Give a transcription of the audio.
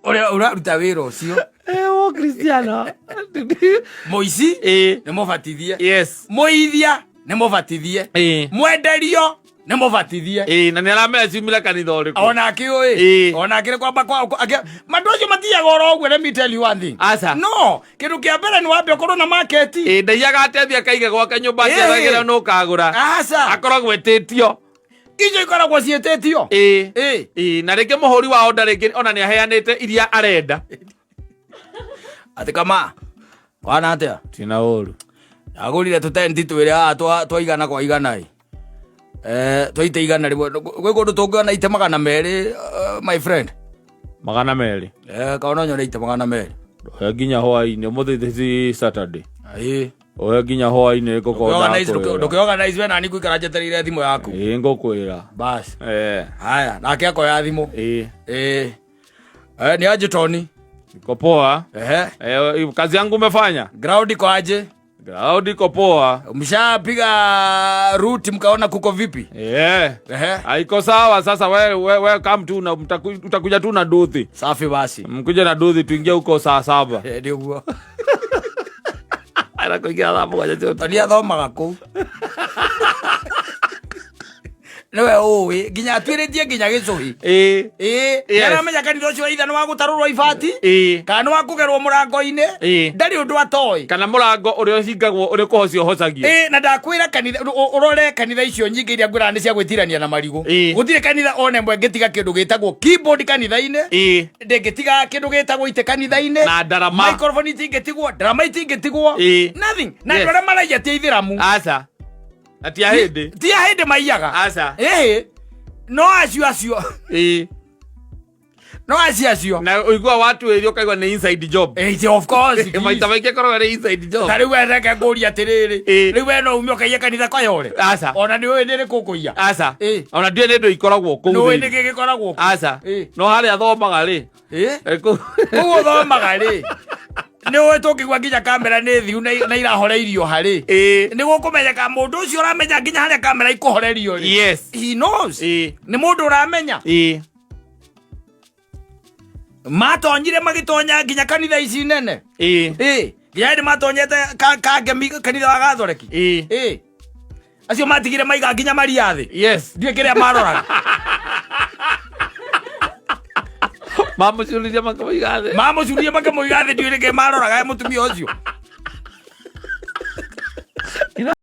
Ũrĩa ũraruta wĩra ũcio. Ewo Cristiano. Mũici Ĩĩ. nĩ mũbatithie. Yes. Mũithia nĩ mũbatithie. Ĩĩ. Mwenderio nĩ mũbatithie. Ĩĩ, na nĩ aramenya ciumire kanitha ũrĩkũ. Onake ũĩ. Ĩĩ. Onake nĩ kwamba kwa mandũ acio matiaga oro ũguo, let me tell you one thing. Aca. No, kĩndũ kĩa mbere nĩ wambe ũkorwo na market. Ĩĩ, ndaiyaga atĩ athiĩ akaige gwake nyũmba Ĩĩ. akĩethagĩra nũ ũkagũra. Aca. Akoragwo etĩtio. Icio ikoragwo ciĩtĩtio. Ĩĩ. Ĩĩ. Ĩĩ, na rĩngĩ mũhũri wa onda rĩngĩ ona nĩ aheanĩte iria arenda. Atĩ kama kwana atĩa? Tina ũru. Ndagũrire tũtenti twĩrĩ haha twa 100 kwa 100 ĩ. Twa ite 100. Gwĩ kũndũ tũngĩona ite 200, my friend? 200. Kaona nyone ite 200. Oya nginya hwainĩ, ũmũthĩ this is Saturday. Ĩĩ. Oya nginya hwainĩ ngũkorwo ndakwĩra. Ndũkĩorganize we nani ngũikara njetereire thimũ yaku. Ĩĩ, ngũkwĩra. Bas. Eh. Haya, nake akoya thimũ. Ĩĩ. Ĩĩ. Ni aje Tony? Iko poa. Ehe. Kazi yangu umefanya? Ground iko aje? Ground iko poa. Mshapiga route mkaona kuko vipi? Ehe. Haiko sawa sasa, we come tu na utakuja tu na duthi. Safi basi. Mkuje na duthi tuingie huko saa 7. Ndio huo. Anakuingia saa 7 tu. Tony athomaga kũu. Nĩwe ũĩ nginya atuĩrĩtie nginya gĩcũhĩ. Ĩĩ. Ĩĩ. Yes. Nĩaramenya kanitha ũcio either nĩ wa gũtarũrwo ibati Ĩĩ. kana nĩ wa kũgerwo mũrango-inĩ. Ĩĩ. Ndarĩ ũndũ atoĩ. Kana mũrango ũrĩa ũhingagwo ũrĩ kũhocio ũhocagio. Ĩĩ, na ndakwĩra kanitha ũrore kanitha icio nyingĩ iria ngwĩraga nĩ cia gwĩtirania na marigũ. Ĩĩ. Gũtirĩ kanitha ona ĩmwe ĩngĩtiga kĩndũ gĩtagwo keyboard kanitha-inĩ. Ĩĩ. Ndĩngĩtiga kĩndũ gĩtagwo itĩ kanitha-inĩ. Na ndarama. Microphone itingĩtigwo, ndarama itingĩtigwo. Ĩĩ. Nothing. Na Yes. andũ arĩa maraiya ti aithĩramu. Aca. Na ti a hĩndĩ. Ti a hĩndĩ maiyaga. Aca. Ĩhĩ. No acio acio. Ĩĩ. No acio acio. Na ũigua watuĩrio ũkaigua nĩ inside job. Ĩĩ, of course. Maita maingĩ ĩkoragwo ĩrĩ inside job. Ta rĩu we reke ngũrie atĩrĩrĩ. Ĩĩ. Rĩu we no ume ũkaiye kanitha kayore. Aca. Ona nĩ ũĩ nĩ rĩkũ ũkũiya. Aca. Ĩĩ. Ona ndiũĩ nĩ ndũ ikoragwo kũu. Nĩ ũĩ thĩinĩ. nĩkĩ gĩkoragwo kũu. Aca. Ĩĩ. No harĩa athomaga rĩ. Ĩĩ. Kũu Kũu ũthomaga rĩ. Nĩ ũĩ tũngĩgua nginya kamera nĩ thiu na irahoreirio harĩ. Ĩĩ. Nĩ gũkũmenyeka mũndũ ũcio ũramenya nginya harĩa kamera ikũhorerio rĩ. Yes. He knows. Ĩĩ. Nĩ mũndũ ũramenya. Ĩĩ. Matonyire magĩtonya nginya kanitha ici nene. Ĩĩ. Ĩĩ. Nginya hĩndĩ matonyete kangemi kanitha wa Gathoreki. Ĩĩ. Ĩĩ. Acio matigire maiga nginya maria thĩ. Yes. Ndiũĩ kĩrĩa maroraga. Mamũcuririe makamũiga thĩ. Mamũcuririe makamũiga thĩ, ndiũĩ nĩkĩ maroraga mũtumia ũcio.